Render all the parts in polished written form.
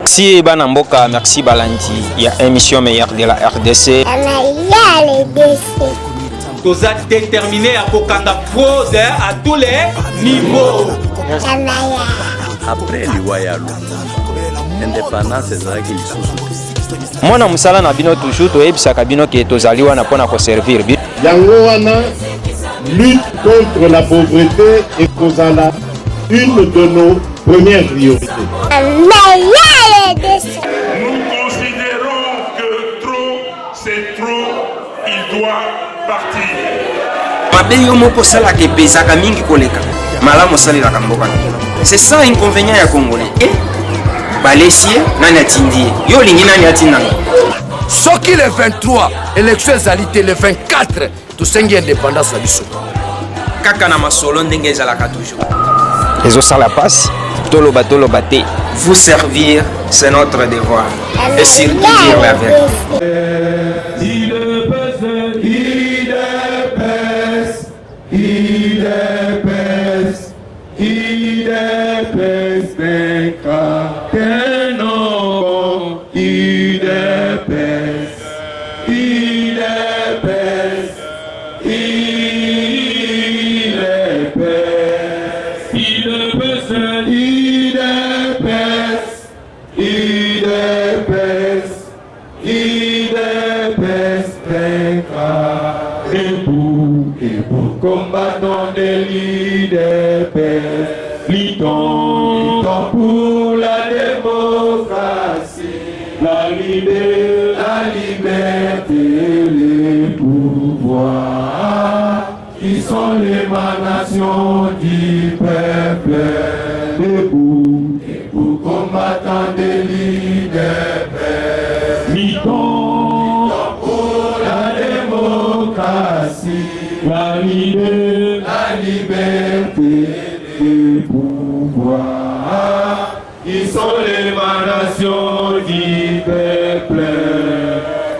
Merci bana mboka, merci balandi ya émission meilleure de la RDC. Toza déterminé à kokanga fraude à tous les niveaux. Après liwa ya Lumumba, indépendance ezalaki lisusu te. Mwana mosala na bino toujours toyebisaka bino ke tozali wana mpo na koservir bino. Yango wana lutte contre la pauvreté ekozala une de nos premières priorités. Nous considérons que trop, c'est trop, il doit partir. Mabe yo moko osalaka epezaka mingi koleka malamu osalelaka mboka na yo. C'est ça inconvénient ya congolais. Eh, balesi ye nani atindi ye? Yo olingi nani atinda nga? Soki le 23 élection ezali te, le 24 tosengi indépendance na biso. Kaka na masolo ndenge ezalaka toujours. Ezosala pasi toloba toloba te. Vous servir, c'est notre devoir. Et surtout dire la vérité. Combattons de l'UDPS, luttons, luttons pour la démocratie, la liberté, la liberté, les pouvoirs qui sont l'émanation du peuple. Debout, debout, combattants de l'UDPS, luttons pour la démocratie, la liberté, la liberté des pouvoirs qui sont l'émanation du peuple.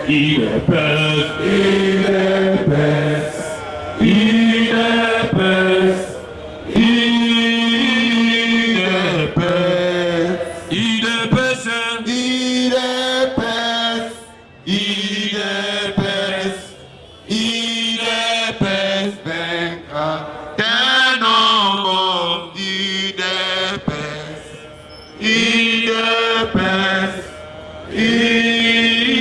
UDPS, UDPS, UDPS, UDPS, UDPS, UDPS, UDPS, UDPS vaincra. Tenons UDPS, UDPS, UDPS,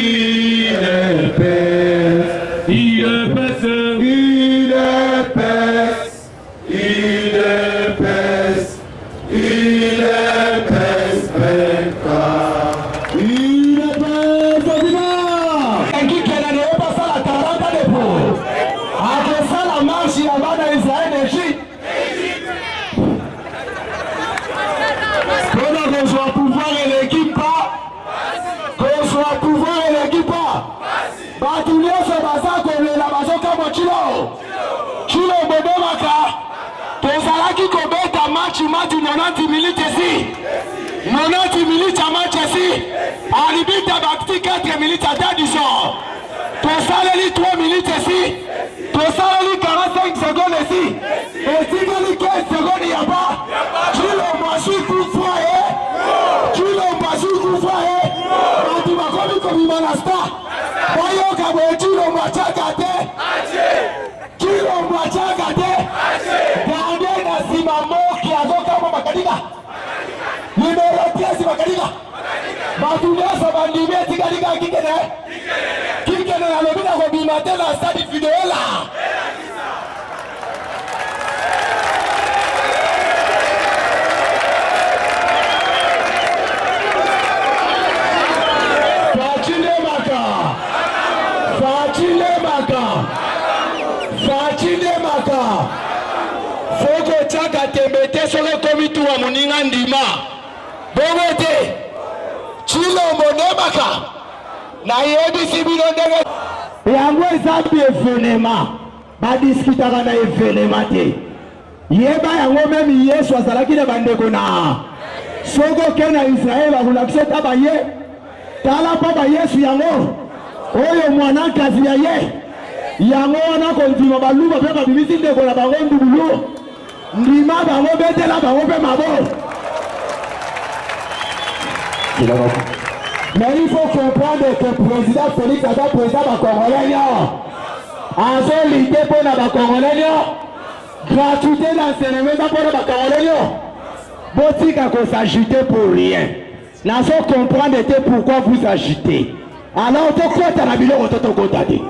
UDPS, UDPS, UDPS, UDPS vaincra. UDPS viva! Kikela na ye basala 40 depo akosala marche ya bana Israël d'Egypte mpona kozwa pouvoir eleki pa kozwa pouvoir eleki pa bato nyonso baza kolela bazokamwa chilo chilo bobomaka tozalaki kobeta match match 90 minutes esi 90 minutes ya match esi arbitre bakiti 4 minutes ata addition tosaleli 3 minutes esi tosaleli 45 secondes esi etikali 15 secondes ya ba Tshilombo azwi coup franc e Tshilombo azwi coup franc e bato bakomi kobima na stade bayoka boye Tshilombo atiaka te Tshilombo atiaka te gardien na nsima moki azokamwa bakadika numero 13 bakadika bato nyonso bandimi etikali kaka kikene kikene nalobi na kobima te na stade video la Fatshi Lemaka Fatshi Lemaka Fatshi Lemaka foko tiaka tembe te soki ekomi tuwa moninga ndima bongo te Tshilombo Ndemaka nayebisi bino ndenge yango eza evenema Ba discutaka na evenema te. Yeba yango meme Yesu azalaki na bandeko na soki oke na Israel bakolakisa ata baye tala mpo ba Yesu yango oyo mwana nkazi ya ye yango wana kondima baluba mpe babimisi ndeko na bango ndubulu ndima bango betela bango mpe mabo. Mais il faut comprendre que président Félix aza président ba congolais nyonso. Azo lutter mpo na ba congolais nyonso. Gratuité d'enseignement eza mpo na ba congolais nyonso. Botika ko s'agiter pour rien. Nazo comprendre te pourquoi vous agitez. Alors tokota na biloko to tokota te.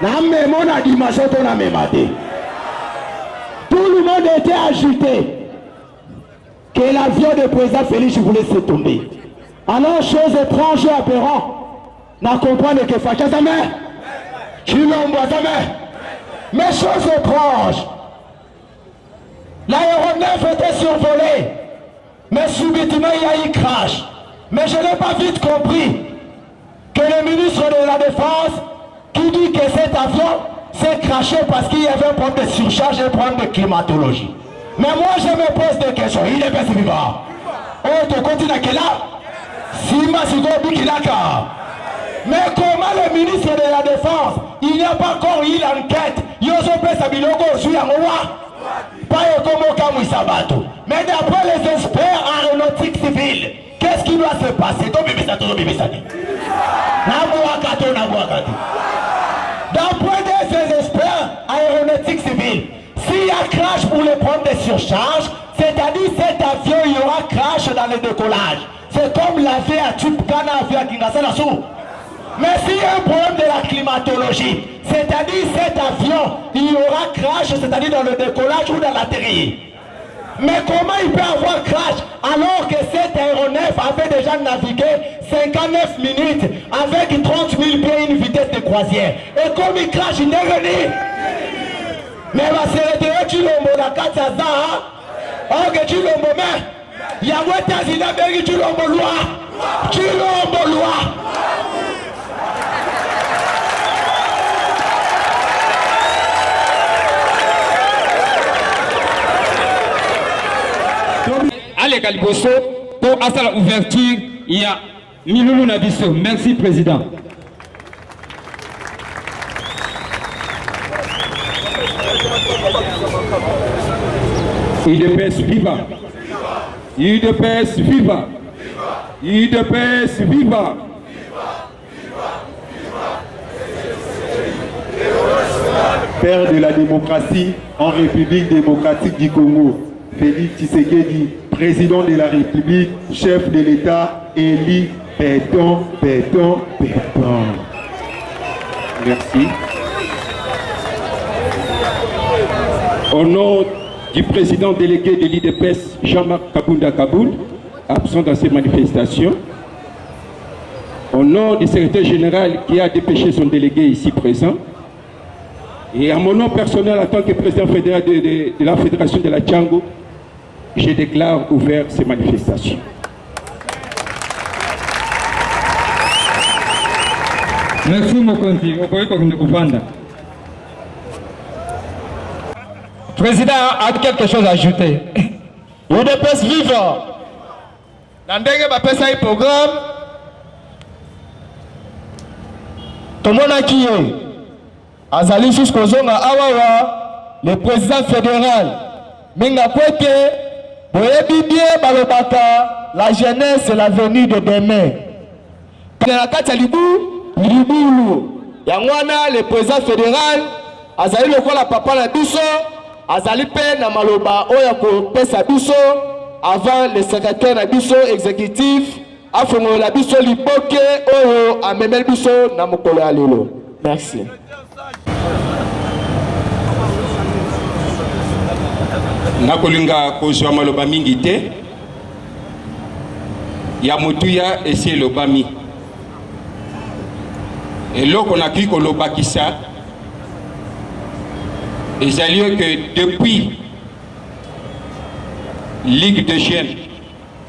Na memo na dimension to na mema te. Tout le monde était agité. Que l'avion de président Félix voulait se tomber. Alors chose étrange et aberrant, na comprendre que Fatshi aza mais Tshilombo aza mais mais chose étrange, l'aéronef était survolé. Mais subitement, il y a eu crash. Mais je n'ai pas vite compris que le ministre de la Défense qui dit que cet avion s'est craché parce qu'il y avait un problème de surcharge et un problème de climatologie. Mais moi, je me pose des questions. Il est passé vivant. Oh, tu continues à là Simba Siko Bikilaka. Mais comment le ministre de la Défense, il n'y a pas encore eu l'enquête, Yoso Pesa Biloko, Suyangowa Pas ekomokamwisa bato. Mais d'après les experts aéronautiques civils, qu'est-ce qui doit se passer? Tobimisa tozobimisa te. Nabwaka to nabwaka te. D'après ces experts aéronautiques civils, s'il y a crash pour le problème de surcharge, c'est-à-dire cet avion, il y aura crash dans le décollage. C'est comme l'avion à Tupkana, avion à Kingasana sous. Mais s'il y a un problème de la climatologie, c'est-à-dire cet avion, il y aura crash, c'est-à-dire dans le décollage ou dans l'atterrissage. Mais comment il peut avoir crash alors que cet aéronef avait déjà navigué 59 minutes avec 30 000 pieds une vitesse de croisière? Et comme il crash, il n'est venu. Mais basereteo Tshilombo na kati ya za oke Tshilombo me yango États-Unis abengi Tshilombo loi Tshilombo loi. Aleka liboso mpo asala ouverture ya milulu na biso. Merci président. UDPS viva! UDPS viva! UDPS viva! Père de la démocratie en République démocratique du Congo, Félix Tshisekedi, président de la République, chef de l'État, élu béton, béton, béton. Merci. Au nom du président délégué de l'UDPS, Jean-Marc Kabunda Kaboul, absent dans ces manifestations, au nom du secrétaire général qui a dépêché son délégué ici présent, et à mon nom personnel en tant que président fédéral de la Fédération de la Tshangu, je déclare ouvert ces manifestations. Merci Mokonzi, okoki kokende kovanda. Président a quelque chose à ajouter. UDPS viva! Na ndenge bapesaki programme, tomonaki ye azali lisusu kozonga awawa le président fédéral Minga Kwete. Boyebi bien balobaka la jeunesse c'est l'avenir de demain. Na kati ya libu libulu yango wana le président fédéral azali lokola papa na biso, azali mpe na maloba oyo ya kopesa biso avant le secrétaire na biso exécutif afongolela biso liboke oyo amemeli biso na mokolo ya lelo. Merci. Nakolinga kozwa maloba mingi te ya motuya esi elobami. Eloko nakoki kolobakisa ezali que depuis Ligue des Jeunes,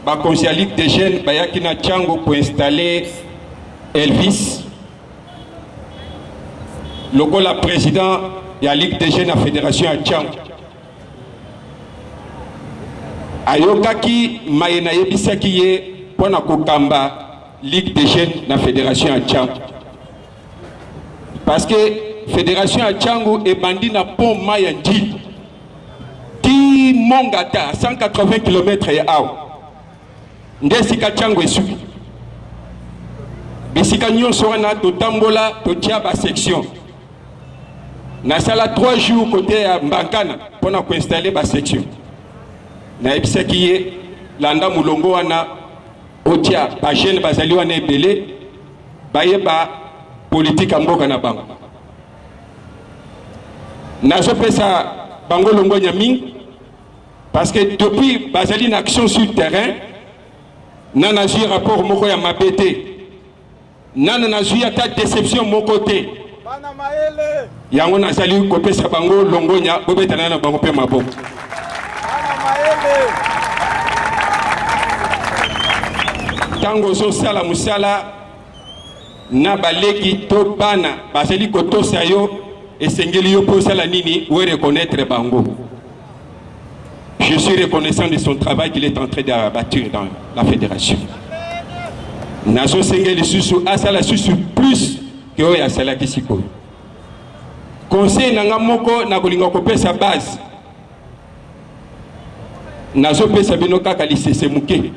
bakonzi ya Ligue des Jeunes bayaki na Tshangu koinstaller Elvis lokola président ya Ligue des Jeunes ya Fédération ya Tshangu. Ayokaki maye nayebisaki ye mpo na kokamba Ligue des Jeunes na Fédération ya Tshangu, parce que Fédération ya Tshangu ebandi na pont mai ya Ndjili ti Mongata 180 km ya awa. Nde esika Tshangu esuki. Bisika nyonso wana totambola totia ba section. Nasala 3 jours kote ya Mbankana mpona koinstalle ba section. Nayebisaki ye landa molongo wana otia ba jeune bazali wana ebele bayeba politike ya mboka na bango. Nazopesa bango longonya mingi parce que depuis bazali na action sur terrain na nazwi rapport moko ya mabe te nano nazwi ata deception moko te yango nazali kopesa bango longonya bobetana na bango mpe maboko ntango ozosala mosala na baleki to bana bazali kotosa yo esengeli yo mpo osala nini o reconnaître bango je suis reconnaissant de son travail qu'il est en train d'abattre dans la fédération nazosenge lisusu asala susu plus ke oyo asalaki sikoyo conseil na nga moko nakolinga kopesa base Nazopesa bino kaka lisese moke.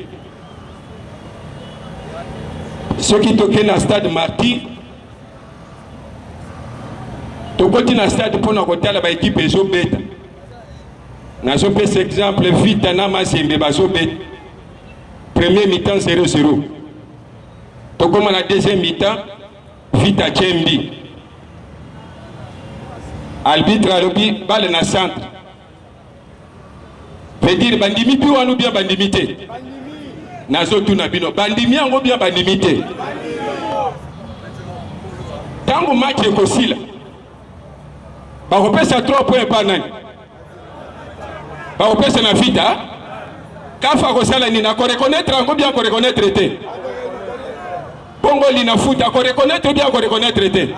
Soki toke na stade Martyr, tokoti na stade mpo na kotala ba ekipe ezobeta. Nazopesa exemple Vita na Mazembe bazobeta. Premier mi-temps 0-0. Tokoma na deuxième mi-temps, Vita Chembi. Arbitre alobi balle na centre. Veut dire bandimi bi wana bien bandimi te. Nazotuna bino bandimi yango bien bandimi te. Tango match ekosila bakopesa 3 points epa nani? Bakopesa na Vita. Kafa akosala nini? Akoreconnaitre yango bien akoreconnaitre te. Bongo Linafoot ako reconnaître ou bien ako reconnaître te?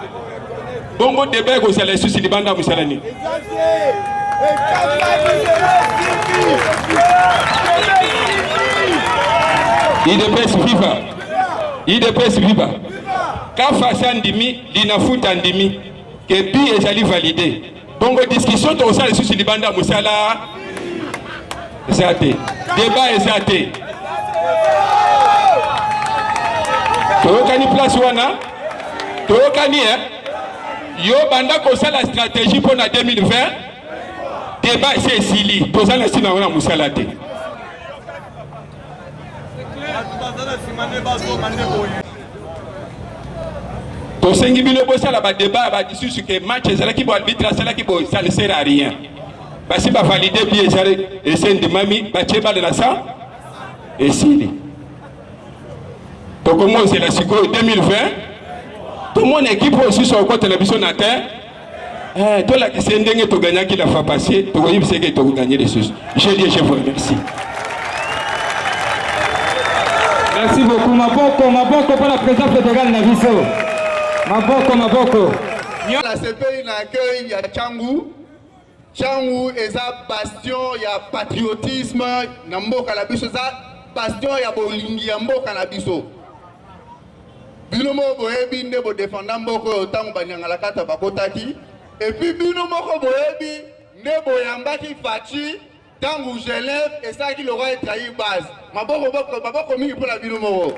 Bongo débat ekozala lisusu libanda mosala nini? Udps viva! Udps viva! Kafa asi andimi, Linafoot andimi ke bi ezali valide. Bongo discussion tokosala lisusu libanda mosala eza te, debat eza te. Toyokani place wana, toyokani eh? Yo banda kosala stratégie mpo na 2020 debat esi esili, toza na ntina yango na mosala te. Tosengi bino bosala ba debat ba lisusu ke match ezalaki bo arbitre asalaki bo ça ne sert à rien. Basi ba valider bi ezali ese ndimami batie bale na sa esili. Tokomozela sikoyo 2020 tomona ekipe oyo susu akokotela biso na te eh, tolakisa ye ndenge toganyaki la fois passée tokoyebisa eke tokoganye lisusu. Je dis je vous remercie. Merci beaucoup. Maboko, maboko pour la présidente fédérale na biso. Maboko, maboko. La CPI na accueil ya Tshangu. Tshangu eza bastion ya patriotisme na mboka na biso, eza bastion ya bolingi ya mboka na biso. Bino moko boyebi nde bodefenda mboka oyo ntango banyangalakata bakotaki, epuis bino moko boyebi nde boyambaki Fatshi ntango Genève esalaki lokola etrahir base. Maboko, boko, maboko mingi mpo na bino moko.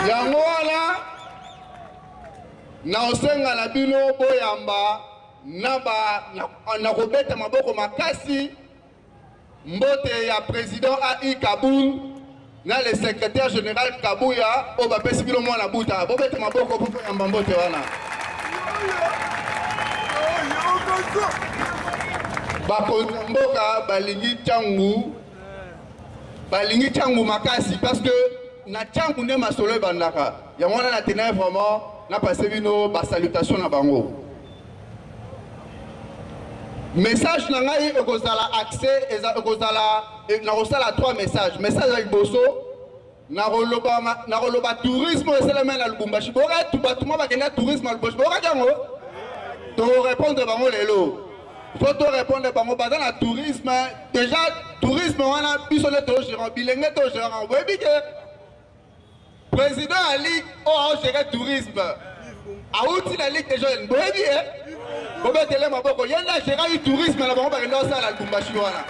Yango wana naosenga na bino boyamba na, ba, na, na kobeta maboko makasi Mbote ya president AI Kabund na le secretaire general Kabuya oyo bapesi bino mwana buta. Bobeta maboko mpo boyamba mbote wana. Bakonzi ya mboka balingi Tshangu, balingi Tshangu makasi parce que na Tshangu nde masolo ebandaka. Yango wana na tenais vraiment na passe bino ba salutation na bango. Message na ngai ekozala axe ekozala nakosala trois messages. Message ya liboso nakoloba nakoloba tourisme oyo esalemi na Lubumbashi. Boyoka bato mwa bakenda tourisme na Lubumbashi, boyokaki yango? Tokorepondre bango lelo. Faut to répondre bango baza na tourisme déjà tourisme wana biso nde togérant bilenge togérant yango. Boyebi ke President ya ligue oyo ao gérer tourisme awuti na ligue des jeunes boyebi ye bobetele maboko ye nde agéraki tourisme na bango bakenda kosala na Lubumbashi wana.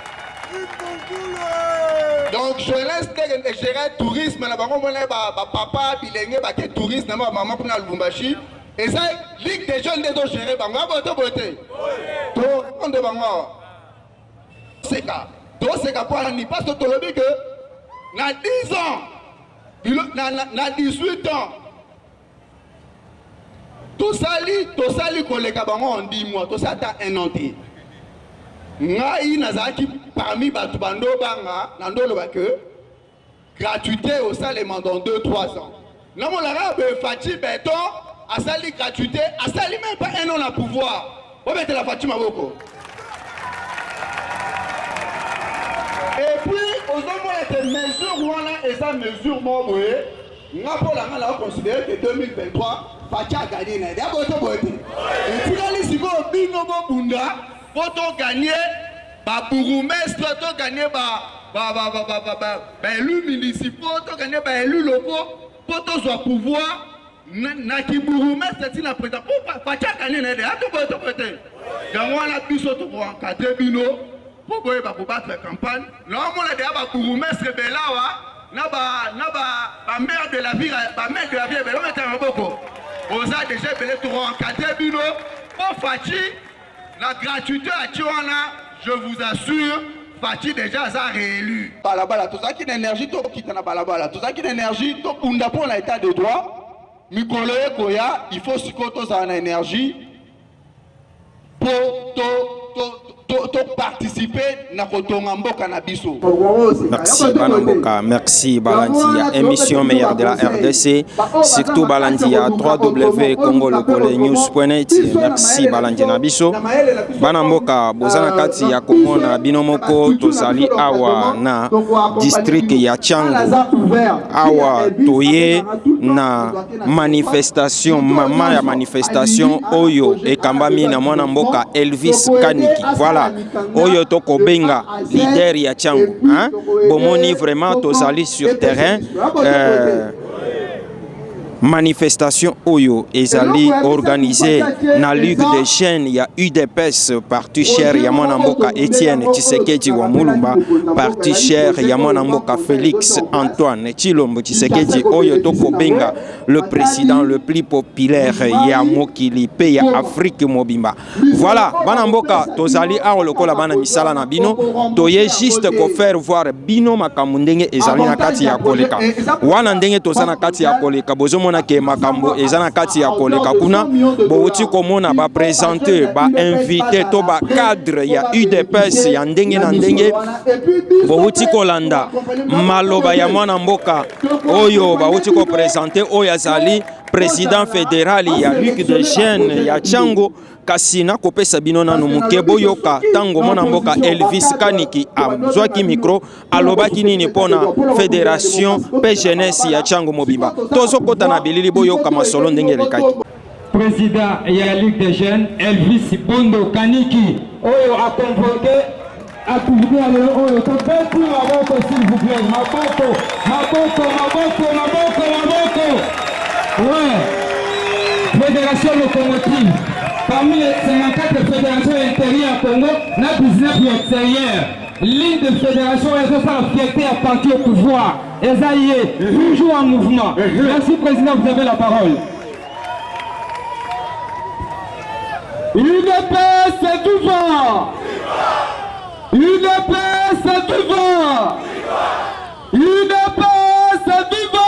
Donc jeunesse ndenge egere tourisme na bango, mona bapapa bilenge bake tourisme na bamama kuna na Lubumbashi, eza Ligue des jeunes nde ezogere bango. Ya boye to boye te, to répondre bango awa. Seka toseka mpo nani? Parce que tolobi ke na 10 ans, na 18 ans tosali koleka bango en 10 mois. Tosali ata un an te. Ngai nazalaki parmi bato bando banga na ndoloba ke gratuité osalema dans 2 3 ans. Namonaka boye, Fatshi Béton asali gratuité, asali même pas un an na pouvoir. Bobetela Fatshi maboko. Et puis ozomona te, mesure wana eza mesure moko boye. Nga mpo na nga na considère que 2023 Fatshi agagné na ye. Ya boye to boye te, etikali sikoyo bino bobunda mpo togagner babourgmestre, togagner baélu municipaux, togagner baélu locaux, mpo tozwa pouvoir na kibourgmestre ntina président, mpo Fatshi agagné na ye. Ya to boye to boye te, yango wana biso tokoencadrer bino mpo boyeba kobattre campagne. Naomona deya babourgmestre ebele awa na bamaire de la ville, bamaire de la ville ebele. Ometaka maboko, oza déjà ebele. Tokoencadrer bino mpo Fatshi na gratuité atie wana, je vous assure, Fatshi déjà aza réélu. Balabala, tozalaki na énergie, tokita na balabala, tozalaki na énergie, tobunda mpo na état de droit. Mikolo ekoya, il faut sikoyo tozala na énergie mpo toparticiper na kotonga mboka na biso. Merci bana mboka, merci balandi ya émission meilleure de la RDC, surtout balandi ya www.congolokolenews.net. Merci balandi na biso. Bana mboka, boza na kati ya komona bino moko, tozali awa na district ya Tshangu. Awa toye na manifestation, mama ya manifestation oyo ekambami na mwana mboka Elvis Kaniki. Voilà, oyo tokobenga leader ya Tshangu, hein? Bomoni vraiment tozali sur terrain. Manifestation oyo ezali organisé na Ligue des jeunes ya UDPS, parti cher ya mwana mboka Etienne Tshisekedi wa Mulumba, parti cher ya mwana mboka Félix Antoine Tshilombo Tshisekedi, oyo tokobenga le président le plus populaire ya mokili pe ya Afrique mobimba. Voilà, bana mboka, tozali awa lokola bana misala na bino, toye juste kofaire voir bino makambo ndenge ezali na kati ya koleka wana. Ndenge toza na kati ya koleka, bozomona ke makambo eza na kati ya koleka kuna. Bouti komona baprésente, bainvité to bacadre ya UDPS ya ndenge na ndenge. Bouti kolanda maloba ya mwana mboka oyo bauti koprésenter, oyo azali président fédéral ya Ligue de jeunes ya Tshangu. Kasi nakopesa bino nanu moke, boyoka ntango mwana mboka Elvis Kaniki azwaki micro, alobaki nini mpona fédération mpe jeunesse ya Tshangu mobimba. Tozokɔta na bilili, boyoka masolo ndenge elekaki. Président ya Ligue des jeunes Elvis Bondo Kaniki, oyo aconvoqué activité ya lelo oyo. Tobeti maboko, s'il vous plaît. Maboko, maboko, maboko, maboko, maboko. Ouais, fédération locomotive parmi les 54 fédérations intérieures ya Congo na 19 ya extérieur, l'une des fédérations oyo ezosala fierté ya parti au pouvoir eza ye, toujours en mouvement. Merci président, vous avez la parole. UDPS vivant! UDPS vivant! UDPS vivant!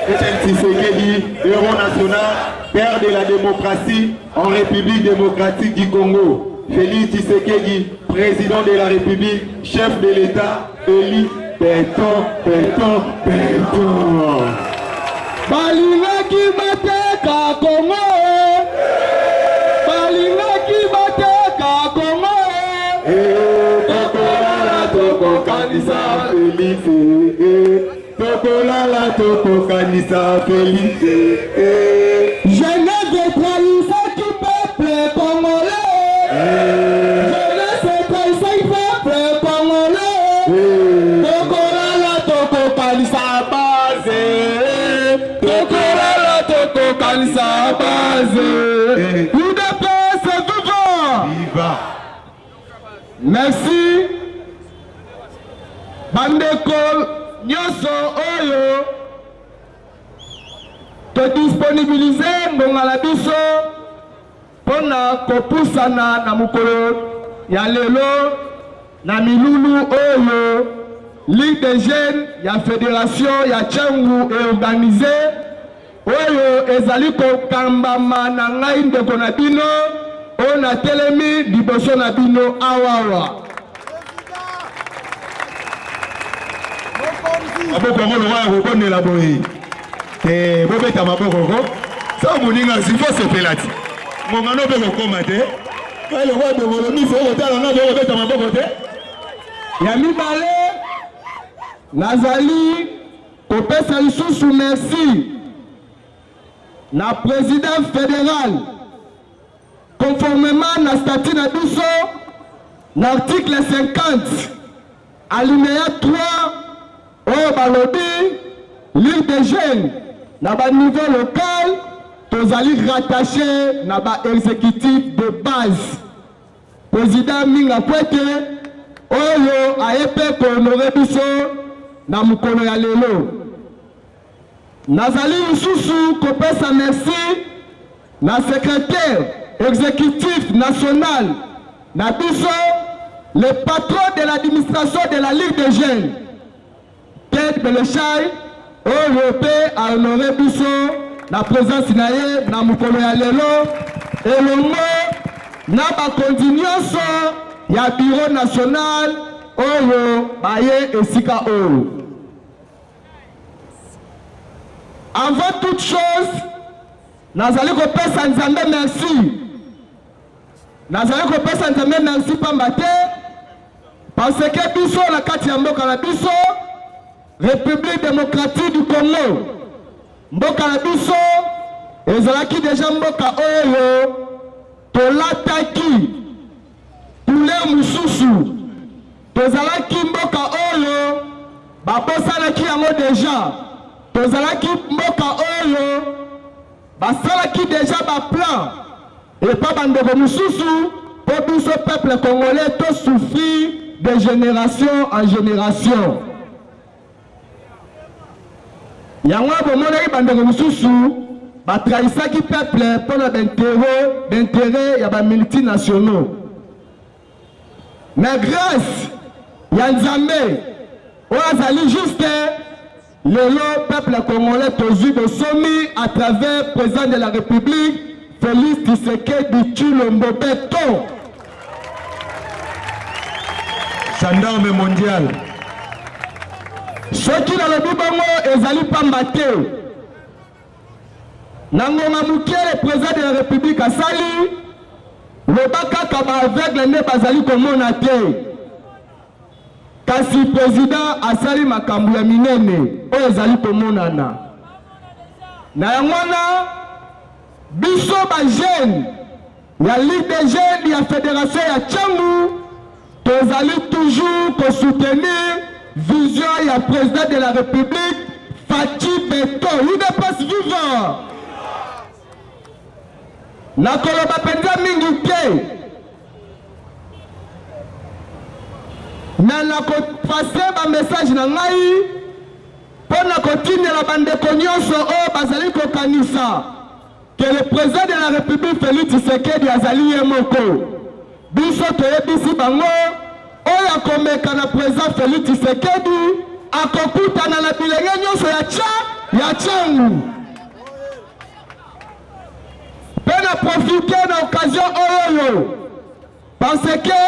Etienne Tshisekedi, héros national, père de la démocratie en République démocratique du Congo. Félix Tshisekedi, président de la République, chef de l'État, élu. Béton, béton, béton. Balingaki bateka Kongo, balingaki bateka Kongo. Tokolala tokokanisa Félix, tokolala tokokanisa Félix. Jeunesse etrahisaki peuple congolais, jeunesse etrahisaki peuple congolais. Tokolala tokokanisa base, tokolala tokokanisa base. UDPS viva! Viva! Merci bandeko nyonso oyo todisponibilize ngonga na biso mpo na kopusana na mokolo ya lelo na milulu oyo Ligue des jeunes ya federation ya Tshangu eorganize oyo ezali kokambama na ngai ndeko na bino oyo natelemi liboso na bino awawa. Maboko yango lokola ya kobondela boye te, bobeta maboko ko so moninga azwi fo sepela ti ngonga no mpe kokoma te ngai lokola dongolo miso okotala nga bokobeta maboko te. Ya mibale, nazali kopesa lisusu merci na president federal conformement na statut na biso na article 50 alinéa 3 oyo balobi Ligue des jeunes na ba niveau local tozali rattaché na ba exécutif de base. President Minga Kwete oyo aye mpe ko honorer biso na mokolo ya lelo. Nazali lisusu kopesa merci na secretaire executif national na biso, le patron de l'administration de la Ligue des jeunes, Ted Beleshai, oyo mpe a honorer biso na presence na ye na mokolo ya lelo, elongo na bakonzi nyonso ya bureau national oyo baye esika oyo. Avant toute chose, nazali kopesa Nzambe merci. Nazali kopesa Nzambe merci pamba te parce que biso na kati ya mboka na biso République démocratique du Congo, mboka na biso ezalaki deja mboka oyo tolataki couleur mosusu, tozalaki mboka oyo babosanaki yango deja, tozalaki mboka oyo basalaki deja ba plan epa bandeko mosusu mpo biso peuple congolais to souffrir de generation en generation. Yango wana bomonaki bandeko mosusu batrahisaki peuple mpo na bainteret ya ba multinationaux. Mais grâce ya Nzambe oyo azali juste, lelo peuple congolais tozwi bosomi à travers président de la République Félix Tshisekedi Tshilombo Beton. Gendarme mondial. Soki nalobi bongo ezali pamba te. Na ngonga moke le président de la République asali loba kaka ba aveugle nde bazali komona te, kasi président asali makambo ya minene oyo ezali komonana. Na yango wana biso ba jeunes ya Ligue des jeunes ya Federation ya Tshangu tozali toujours ko soutenir vision ya président de la République Fatshi Beton. UDPS viva! Nakoloba mpenza mingi te, na nakopase ba message na ngai mpo na kotindela bandeko nyonso oyo bazali kokanisa que le président de la République Félix Tshisekedi azali ye moko. Biso toyebisi bango oyo akomeka na président Félix Tshisekedi akokutana na bilenge nyonso ya tcha ya Tshangu. Mpe na profite na occasion oyo parce que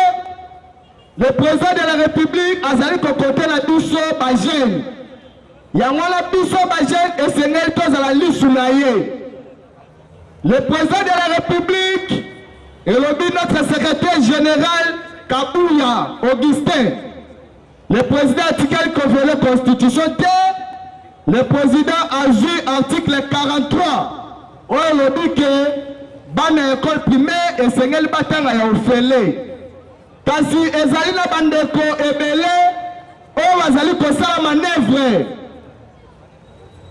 le président de la République azali kokotela biso ba jeunes. Yango wana biso ba jeunes esengeli tozala lisu na ye. Le président de la République elobi notre secrétaire général Kabuya Augustin. Le président atikali koviole constitution te. Le président azwi article 43 oyo elobi ke bana ya école primaire esengeli batanga ya ofele. Kasi ezali na bandeko ebele oyo bazali kosala manœuvre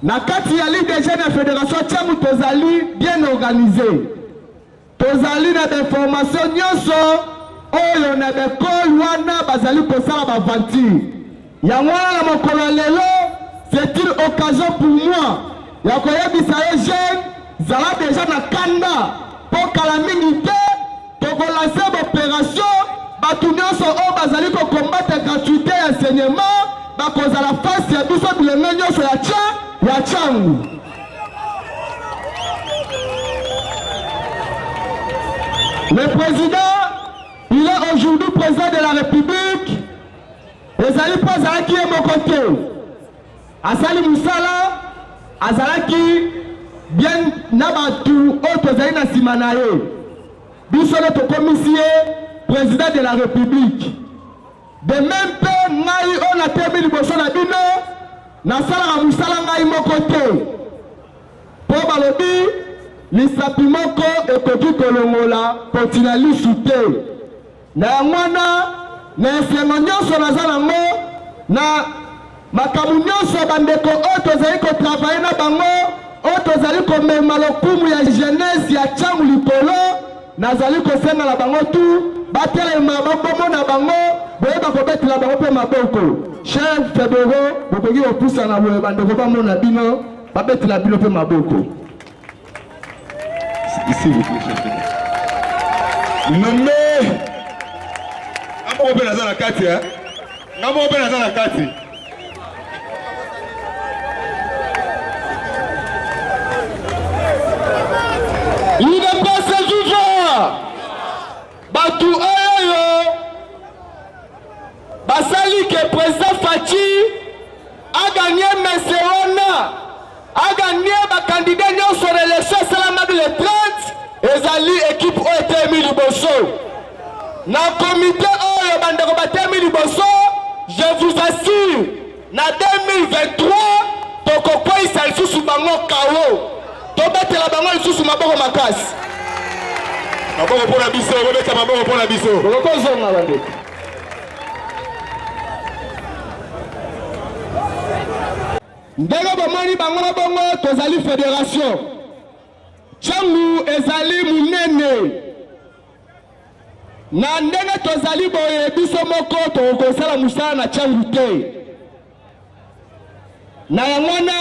na kati ya Ligue des jeunes ya Fédération Tshangu. Tozali bien organisé, tozali na bainformation nyonso oyo na baekole wana bazali kosala ba aventure. Yango wana na mokolo ya lelo c'est une occasion pour moi ya koyebisa yo jeune, zala dejà na kanda mpo kala mingi te toko lancer ba operation, batu nionso oyo bazali ko combattre gratuite ya enseignement bakozala face ya biso bilenge nionso ya tcha ya Tshangu. Le president, il est aujourd'hui president de la Republique. Ezali mpo azalaki ye moko te. Asali mosala, azalaki bien na bato oyo tozali na nsima na ye. Biso nde tokomisi ye president de la Republique. De meme mpe ngai oyo natelemi liboso na bino, nasalaka mosala ngai moko te. Mpo balobi lisapi moko ekoki kolongola poti na lisu te. Na yango wana, na esengo nionso naza nango, na makambo nionso bandeko oyo tozali ko travailler na bango, oyo tozali komema lokumu ya jeunesse ya Tshangu likolo, nazali kosenga na bango tout batelema bomona bango, boyeba kobetela bango mpe maboko. Cher Federo, bokoki kopusana boye bandeko bamona bino, babetela bino mpe maboko. S'il vous plaît, chef. Nommé. Nga moko mpe naza na kati, hein. Nga moko mpe naza na kati. UDPS viva! Batu oyo basali ke président Fatshi a gagné mese wana a gagné ba candidat nyonso na élection esalamaki le 30 ezali équipe oyo etelemi liboso na komite oyo bandeko batelemi liboso je vous assure na 2023 tokokweyisa lisusu bango kawo tobetela bango lisusu maboko makasi maboko mpo na biso bobeta maboko mpo na biso bokokozonga bandeko Ndenge bomoni bango bongo, tozali federation. Tshangu ezali munene. Na ndenge tozali boye, biso moko tokoki kosala mosala na Tshangu te. Na yango wana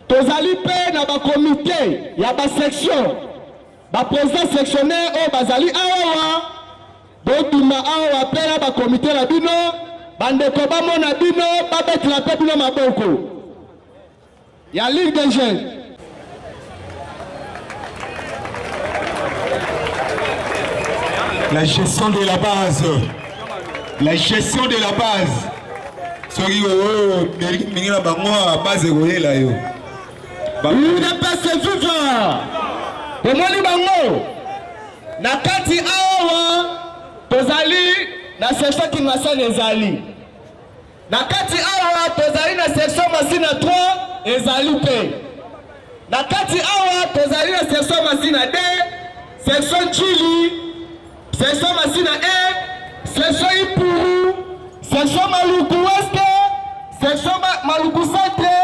tozali mpe na ba comite ya ba section, ba president sectionnaire oyo bazali awawa. Bobima awa mpe na ba comite na bino, bandeko bamona bino, babetela mpe bino maboko ya Ligue des Jeunes. La gestion de la base. La gestion de la base. Soki oyo mingi na bango base ekoyela yo. UDPS viva! Tomoni bango na kati awa tozali na section Kingasani ezali na kati awa tozali na section Masina 3 ezali mpe na kati awa tozali na section Masina 2 section Chili section Masina 1 section Ipuru section Maluku Ouest section Maluku Centre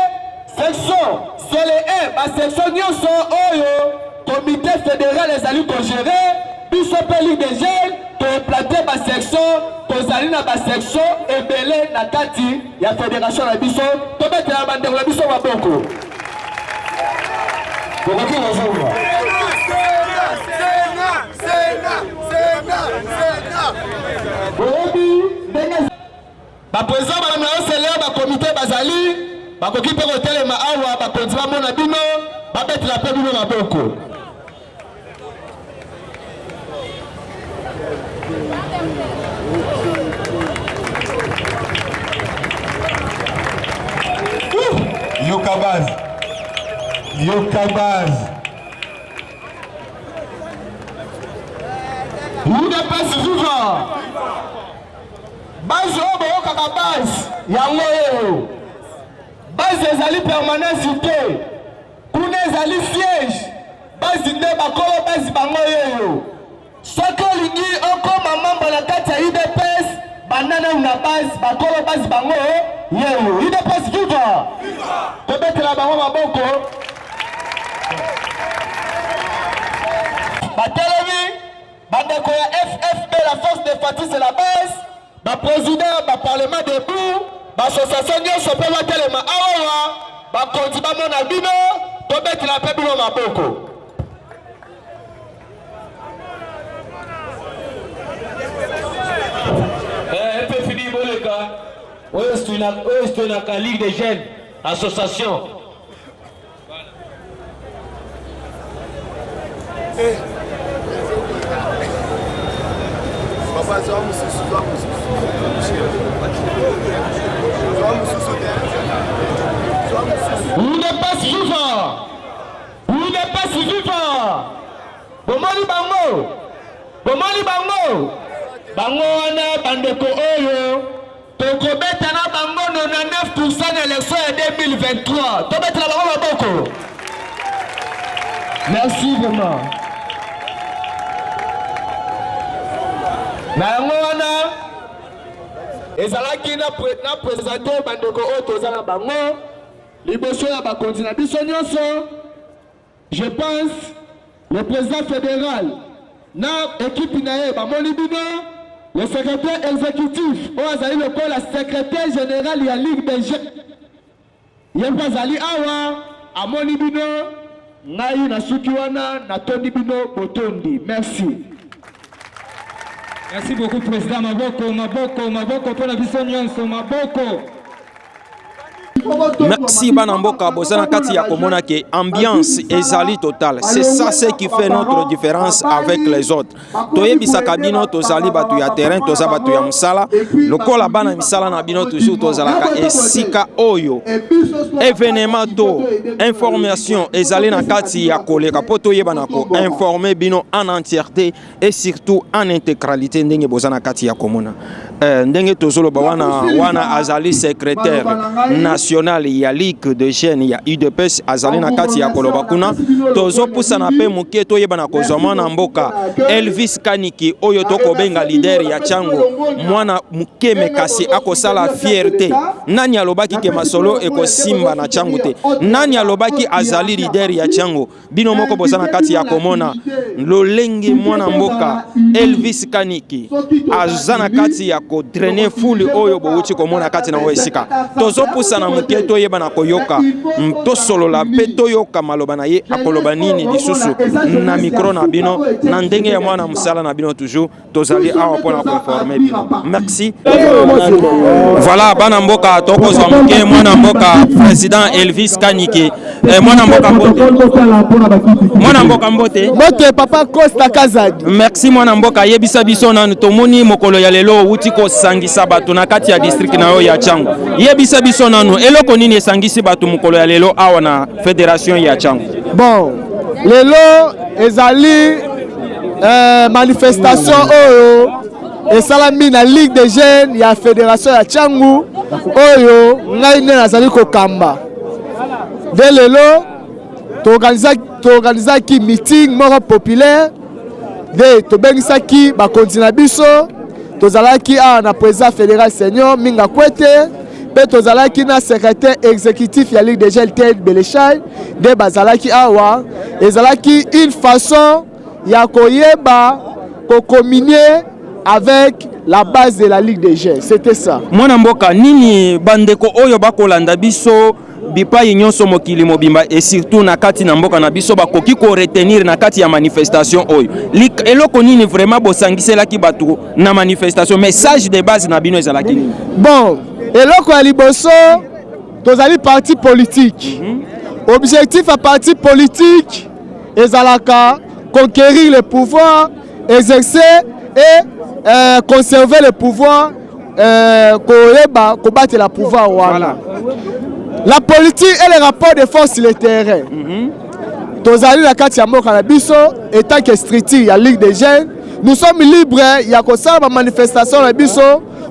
section Sele 1 ba section nyonso oyo comité fédéral ezali kogere biso mpe ligue des jeunes toimplante ba section tozali na ba section ebele na kati ya fédération na biso tobetela bandeko na biso maboko bokoki kozonga boyebi ndenge Ba president ba na ba comite bazali bakoki mpe kotelema awa bakonzi bamona bino babetela mpe bino maboko. Yoka base. Yoka base. UDPS viva! Base oyo boyokaka base yango oyo. Base ezali permanence te. Kuna ezali siège. Base nde bakolo base bango yeyo. Soki olingi okoma membre na kati ya UDPS, banda nanu na base, bakolo base bango yeyo. UDPS viva! Tobetela bango maboko. Batelemi. Bandeko ya FFB, la force de Fatshi c'est la base, ba president ya ba parlement debout, ba association nyonso mpe batelema awawa, bakonzi bamona bino, tobetela mpe bino maboko. Eh, FFB boleka oyo soutenaka Ligue des jeunes association. Papa, zwa mosusu, zwa mosusu. Zwa mosusu te. Zwa mosusu. Udps viva! Udps viva! Bomoni bango? Bomoni bango? Bango wana bandeko oyo Tokobeta na bango 99% na election ya 2023. Tobetela bango maboko. Merci vraiment. Na yango wana ezalaki na, na presente bandeko oyo toza na bango liboso ya bakonzi na biso nyonso. Je pense le president federal na equipe na ye bamoni bino, le secretaire executif oyo azali lokola secretaire general ya Ligue des jeunes ye mpe azali awa amoni bino. Ngai nasuki wana, natondi bino botondi. Merci. Merci beaucoup président. Maboko, maboko, maboko mpo na biso nyonso, maboko. Merci bana mboka boza na kati ya komona ke ambiance ezali totale. C'est ça ce qui fait notre différence avec les autres. Toyebisaka bino tozali bato ya terrain, toza bato ya mosala. Lokola bana misala na bino toujours tozalaka esika oyo événement to information ezali na kati ya koleka mpo toyeba na ko informer bino en entièreté et surtout en intégralité ndenge boza na kati ya komona eh, ndenge tozoloba wana wana azali secrétaire national ya ligue de jeunes ya udps azali na kati ya koloba kuna tozopusana mpe moke toyeba na kozwa mwana mboka elvis kaniki oyo tokobenga leader ya chango mwana moke me kasi akosala fierte nani alobaki ke masolo ekosimba na chango te nani alobaki azali leader ya chango Bino moko boza na kati ya komona lolenge mwana mboka Elvis Kaniki aza na kati ya ko drainer foule oyo bowuti komona kati na oyo esika. Tozopusana moke toyeba na koyoka, tosolola mpe toyoka maloba na ye akoloba nini lisusu na micro na bino na ndenge ya mwana mosala na bino toujours. Tozali awa mpo na koinforme bino. Merci. Voilà, bana mboka tokozwa moke mwana mboka président Elvis Kaniki. Eh, mwana mboka mbote. Mwana mboka mbote. Mbote papa Costa Kazadi. Merci mwana mboka, yebisa biso nanu tomoni mokolo ya lelo owuti kosangisa bato na kati ya district na yo ya Tshangu. Yebisa biso nanu eloko nini esangisi bato mokolo ya lelo awa na fédération ya Tshangu. Bon, lelo ezali manifestation oyo esalami na Ligue des jeunes ya fédération ya Tshangu oyo ngai nde nazali kokamba. Nde lelo toorganisaki meeting moko populaire nde tobengisaki bakonzi na biso. Tozalaki awa na président fédéral senior Minga Kwete mpe tozalaki na secrétaire exécutif ya Ligue des jeunes Ted Belechai nde bazalaki awa. Ezalaki une façon ya koyeba kocommunier avec la base de la Ligue des jeunes. C'était ça. Mwana mboka, nini bandeko oyo bakolanda biso bipai nyonso mokili mobimba et surtout na kati na mboka na biso bakoki ko retenir na kati ya manifestation oyo? Eloko nini vraiment bosangiselaki bato na manifestation? Message de base na bino ezalaki nini? Bon, eloko ya liboso, tozali parti politique. Objectif ya parti politique ezalaka conquérir le pouvoir, exercer et conserver le pouvoir, koyeba kobatela pouvoir wana. La politique et le rapport de force sur le terrain. Tozali na kati ya mboka na biso, étant que structure ya Ligue des jeunes, nous sommes libres ya kosala ba manifestation na biso.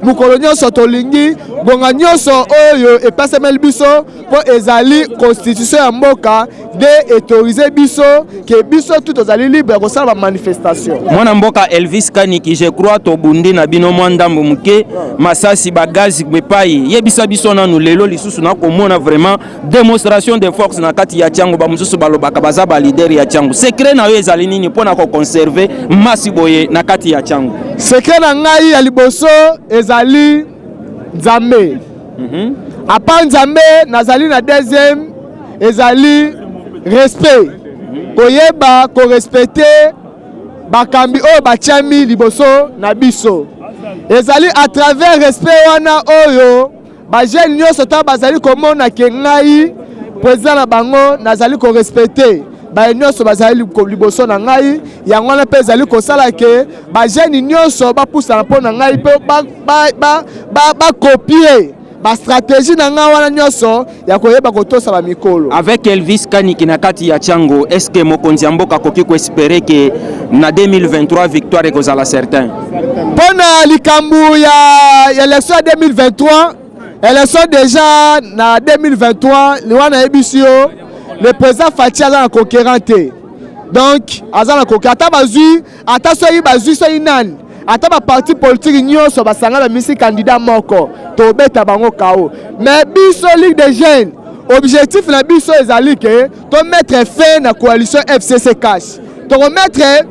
mokolo nyonso tolingi, ngonga nyonso oyo epesameli biso, mpo ezali constitution ya mboka nde autorise biso ke biso tu tozali libre ya kosala bamanifestation. Mwana mboka Elvis Kaniki, je crois tobundi na bino mwa ndambo moke, masasi, bagazi epai. Yebisa biso nanu, lelo lisusu nakomona vraiment démonstration de force na kati ya Tshangu. Bamosusu balobaka baza baleader ya Tshangu. Secret na yo ezali nini mpo na koconserver masi boye na kati ya Tshangu? Secret na ngai ya liboso ezali Nzambe. À part Nzambe, nazali na deuxième, ezali respect, koyeba korespecter bakambi oyo batiami liboso na biso. Ezali à travers respect wana oyo bajeune nyonso ntango bazali komona ke ngai président na bango nazali korespecter baye nyonso bazali liboso na ngai. Yango wana mpe ezali kosala ke bajeune nyonso bapusana mpo na ngai mpe bacopier bastratégie na ngai wana nyonso ya koyeba kotosa bamikolo. Avec Elvis Kaniki na kati ya Tshangu, est ce que mokonzi ya mboka akoki koespérer ke na 2023 victoire ekozala certain? Mpo na likambo ya élection ya 2023, élection déjà na 2023 wana, nayebisi yo, le président Fatshi aza na concurrent te. Donc aza na concurrent, ata bazwi, ata soki bazwi soki nani, ata baparti politique nyonso basanga bamisi candidat moko, tobeta bango kao. Mais biso Ligue des jeunes, objectif na biso ezali ke tomettre fin na coalition FCC CACH. Tokomettre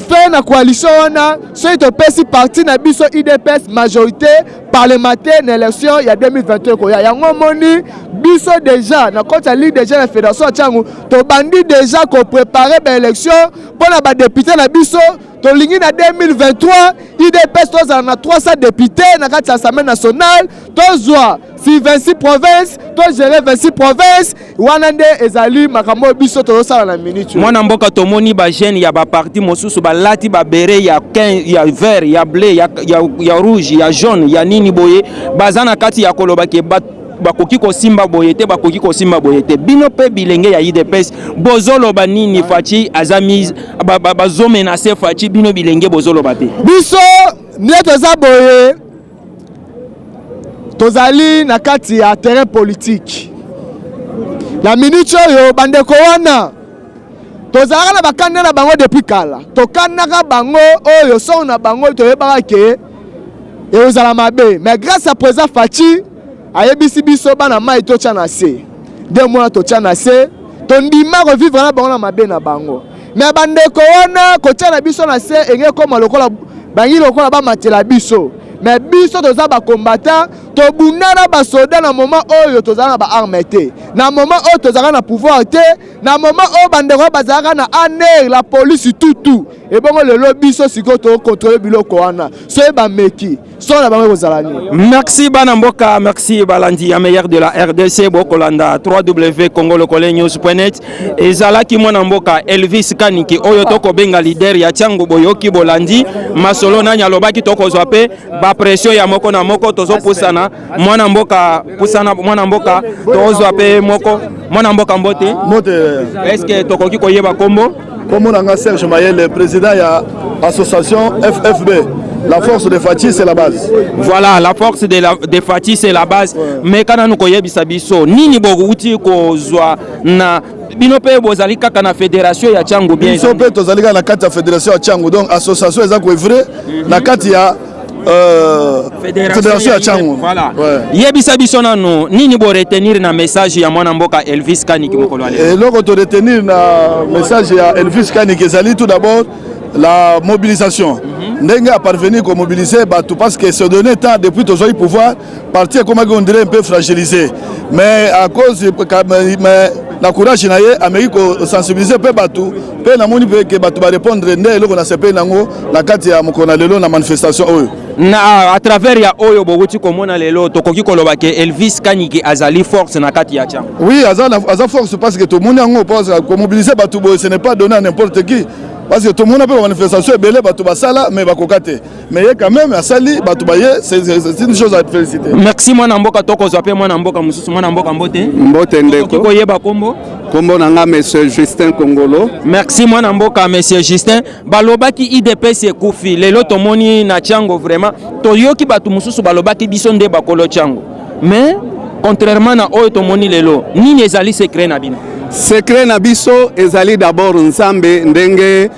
fin na coalition wana soki topesi parti na biso UDPS majorité parlementaire na élection ya 2021 koya. Yango omoni biso déjà na kati ya Ligue des jeunes ya fédération ya Tshangu, tobandi déjà kopréparer baélection mpo na badéputé na biso. Tolingi na 2023 UDPS tozala na 300 député na kati ya Assemblée nationale, tozwa si 26 province, togérer 26 province. Wana nde ezali makambo oyo biso tozosala na minute. Mwana mboka, tomoni bajeune ya baparti mosusu balati babérets ya 15, ya vert, ya bleu, ya rouge, ya jaune, ya nini boye. Baza na kati ya koloba ke bakoki kosimba boye te, bakoki kosimba boye te. Bino mpe bilenge ya UDPS bozoloba nini? Fatshi aza mise, bazomenacer Fatshi, bino bilenge bozoloba te. Biso nde toza boye, tozali na kati ya terrain politique na minute oyo. Bandeko wana tozalaka na bakanda na bango depuis kala, tokandaka bango oyo songo na bango toyebaka ke ekozala mabe. Mais grâce à président Fatshi, ayebisi biso bana mai totya na se, nde mwana totya na se, tondima kovivre na bango na mabe na bango. Mais bandeko wana kotia na biso na se enge ekóma lokola bangi, lokola bamatela biso. Mais biso toza bacombattant, tobunda na basoda na moment oyo tozala na baarme te, na moment oyo tozalaka na pouvoir te, na moment oyo bandeko oyo bazalaka na ANR, la police, tutu. Ebongo lelo biso sikoyo tocontrôler biloko wana. Soki bameki, so na bango ekozala nini? Merci bana mboka, merci balandi ya meilleur de la RDC. Bokolanda 3w congolocolenews.net. Ezalaki mwana mboka Elvis Kaniki oyo tokobenga leader ya Tshangu. Boyoki, bolandi masolo nani alobaki. Tokozwa mpe bapression ya moko na moko. Tozopusana, mwana mboka, pusana mwana mboka, tozwa mpe moko. Mwana mboka, mbote. Mbote. Est-ce tokoki koyeba kombo? Kombo na nga Serge Mayele, président ya association FFB. La force de Fatshi, c'est la base. Voilà, la force de Fatshi, c'est la base. Ouais. Mais kana nous koyebisa biso, nini bouti kozwa na bino mpe bozali kaka na fédération ya Tshangu bien? Biso mpe tozali kaka na kati ya fédération ya Tshangu. Donc association eza koœuvrer na kati ya fédération ya Tshangu. Voilà. Ouais. Yebisa biso nanu nini boretenir na message ya mwana mboka Elvis Kaniki mokolo ya lelo? Eloko toretenir na message ya Elvis Kaniki ezali tout d'abord la mobilisation. Ndenge aparvenir komobiliser bato, parce que ce dernier temps, depuis tozwaki pouvoir, parti ekomaki on dirait un peu fragilisé, mais à cause, mais na courage na ye, ameki kosensibiliser mpe bato, mpe namoni mpe ke bato barépondre. Nde eloko nasepeli nango na kati ya mokolo na lelo na manifestation oyo. Na à travers ya oyo bowuti komona lelo, tokoki koloba ke Elvis Kaniki azali force na kati ya Tshangu? Oui, aza, aza force, parce que tomoni yango, parce que komobiliser bato boye, ce n'est pas donné à n'importe qui. Parce que tomona mpe bamanifestation ebele bato basala mais bakoka te, mais ye quand même asali, bato baye, c'est une chose à féliciter. Merci mwana mboka. Tokozwa mpe mwana mboka mosusu. Mwana mboka, mbote. Mbote ndeko. Koyeba kombo? Kombo na nga monsieur Justin Kongolo. Merci mwana mboka monsieur Justin. Balobaki UDPS ekufi, lelo tomoni na Tshangu. Vraiment toyoki bato mosusu balobaki biso nde bakolo Tshangu, mais contrairement na oyo tomoni lelo, nini ezali secret na bino? Secret na biso ezali d'abord Nzambe, ndenge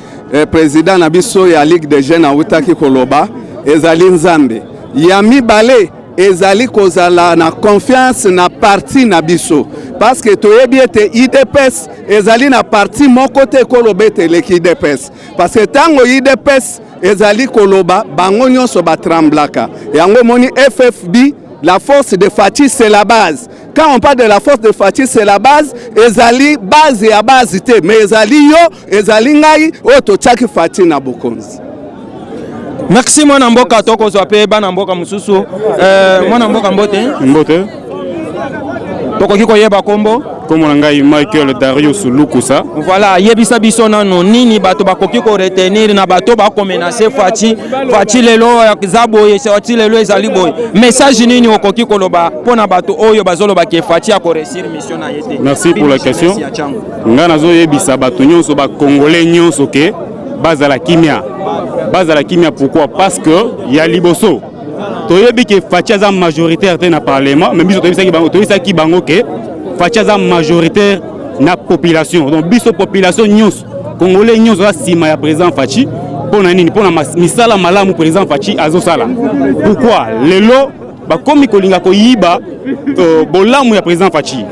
président na biso ya Ligue des jeunes awutaki koloba, ezali Nzambe. Ya mibale ezali kozala na confiance na parti na biso, parce que toyebi ete UDPS ezali na parti moko te koloba ete eleki UDPS, parce que ntango UDPS ezali koloba, bango nyonso batremblaka. Yango omoni FFB, la force de Fatshi, c'est la base. Quand on parle de la force de Fatshi, c'est la base, ezali base ya base te, mais ezali yo, ezali ngai oyo totiaki Fatshi na bokonzi. Merci mwana mboka. Tokozwa mpe bana mboka mosusu. Mwana mboka, mbote. Mbote. Tokoki koyeba kombo? Kombo na ngai Michael Darius Lukusa. Voilà, yebisa biso nano nini bato bakoki koretenir na bato bakomenacer Fatshi. Fatshi lelo eza boye, Fatshi lelo ezali boye. Message nini okoki koloba mpona bato oyo bazoloba ke Fatshi akoréussir mission na ye te? Merci pour la question. Ngai nazoyebisa bato nyonso, bacongolais nyonso, ke bazala kimia, bazala kimia. Pourquoi? Parce que ya liboso, toyebi ke Fatshi aza majoritaire te na parlement, mais biso toyebisaki bango, toyebisaki bango ke Fatshi aza majoritaire na population. Donc biso population nyonso, congolais nyonso aza nsima ya président Fatshi. Mpo na nini? Mpo na misala malamu président Fatshi azosala. Pourquoi lelo bakomi kolinga koyiba bolamu ya président Fatshi?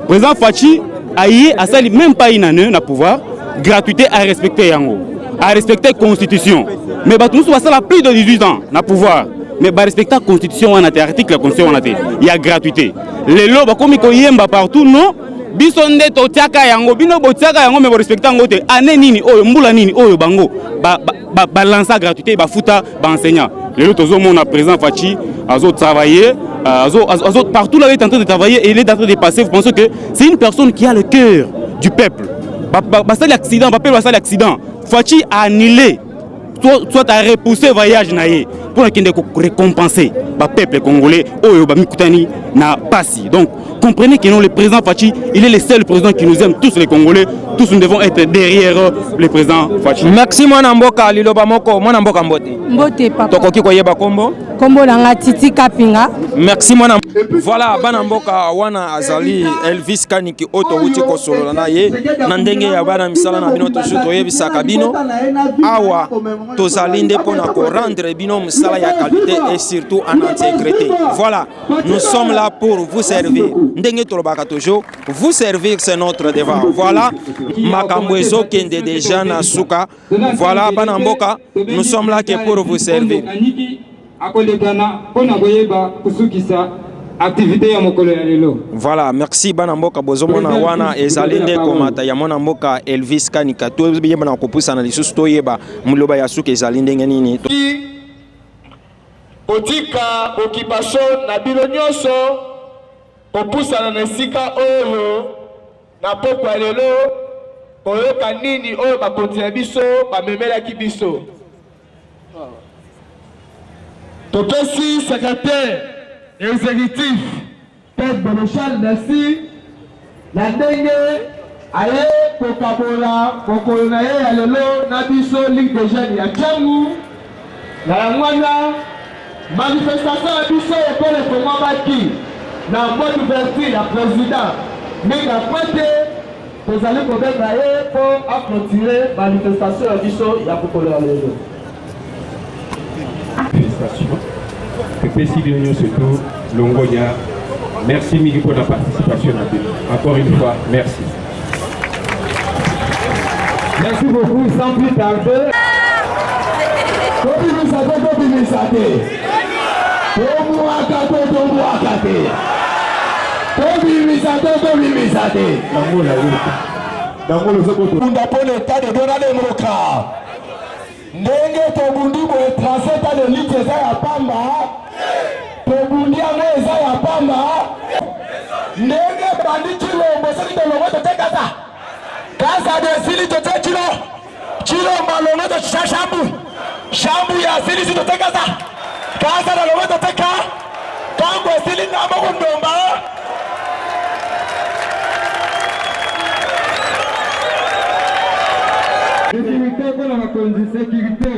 Président Fatshi aye, asali même pas une année na pouvoir, gratuité arespecte yango, arespecte constitution, mais bato mosusu basala plus de 18 ans na pouvoir, mais barespecta constitution wana te, article ya constitution wana te ya gratuité. Lelo bakomi koyemba partout: non, biso nde totiaka yango, bino botiaka yango, mais borespecte yango te. Ane nini oyo, mbula nini oyo bango balansa ba, ba gratuité, bafuta baenseignant? Lelo tozomona président Fatshi azotravailler, azo, azo, partout là il est en train de travailler et il est en train de passer. Vous pensez que c'est une personne qui a le cœur du peuple. Basali accident, bapele basali accident, Fatshi a annulé, soit a repoussé voyage na ye mpo nakende korécompenser bapeuple congolais oyo bamikutani na pasi. Donc comprenez que non, le président Fatshi, il est le seul président qui nous aime, tous les Congolais. Tous nous devons être derrière le président Fatshi. Merci mwana mboka. Liloba moko, mwana mboka, mbote. Mbote papa. Tokoki koyeba kombo? Kombo na nga Titi Kapinga. Merci mwana. Voilà bana mboka, wana azali Elvis Kaniki oyo towuti kosolola na ye na ndenge ya bana misala na bino. Toujours toyebisaka bino awa, tozali nde mpona korendre bino mosala ya qualité et surtout en intégrité. Voilà, nous sommes là pour vous servir. Ndenge tolobaka toujours, vous servir, c'est notre devoir. Voilà, makambo ezokende déjà na suka. Voilà bana mboka, nous sommes là que pour vous servir. Akolekana mpona koyeba kosukisa activité ya mokolo ya lelo. Voilà, merci bana mboka. Bozomona wana ezali nde komata ya mwana mboka Elvis Kanika. Toyeba na kopusana lisusu, toyeba moloba ya suka ezali ndenge nini. Kotika occupation na bino nyonso, kopusana na esika oyo na pokwa lelo, koyoka nini oyo bakonzi na biso bamemelaki biso. Topesi secrétaire exécutif Ted Bonochal merci na ndenge aye kokabola mokolo na ye ya lelo na biso Ligue des jeunes ya Tshangu. Na yango wana, manifestation ya biso ekolo ekongomaki na mot d'ouverture ya président Minga Kwete. Tozali kobenga ye mpo aclôturer manifestation ya biso ya mokolo ya lelo. Manifestation, topesi bino nyonso to longonya. Merci mingi mpona participation na bino. Encore une fois, merci. Merci beaucoup. Sans plus tarder, tobimisa te, tobimisa te, tobwaka te, tobwaka te, tobimisa te, tobimisa te. Bunda mpo na état de droit na démocratie. Ndenge tobundi boye, 37 ans de lutte eza ya pamba? Tobundi yango eza ya pamba? Ndenge bandi Tshilombo, soki tolongo tote kasa kasa, desili tote chilo. Tshilombo alongwe totia Shambu. Shambu ya asilisi toteka sa. Kaza na longwe toteka. Tango esili nga moko ndomba. Sécurité mpona bakonzi sécurité.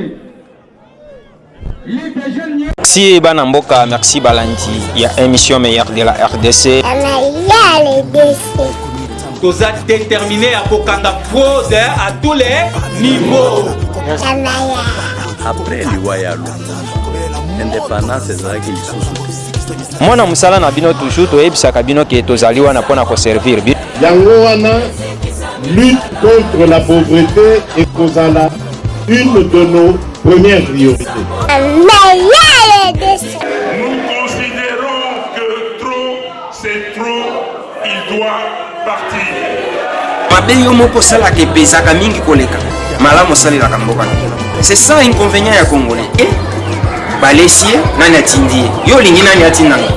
Merci bana mboka, merci balandi ya émission meilleure de la RDC. Toza déterminé ya kokanga fraude à tous les niveaux. Après liwa ya Lumumba, indépendance ezalaki lisusu te. Mwana mosala na bino toujours toyebisaka bino ke tozali wana mpona koservir bino. Yango wana lutte contre la pauvreté ekozala une de nos premières priorités. Nous considérons que trop, c'est trop, il doit partir. Mabe yo moko osalaka epezaka mingi koleka malamu osalelaka mboka na yo. C'est ça inconvénient ya congolais. Eh, balesi ye nani atindi ye yo olingi nani atinda nga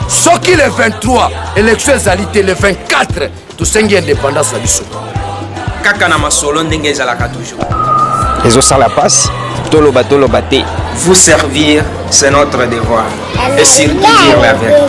Soki le 23 élection ezali te, le 24 tosengi indépendance na biso. Kaka na masolo ndenge ezalaka toujours. Ezosala pasi toloba toloba te. Vous servir, c'est notre devoir. Et surtout dire la vérité.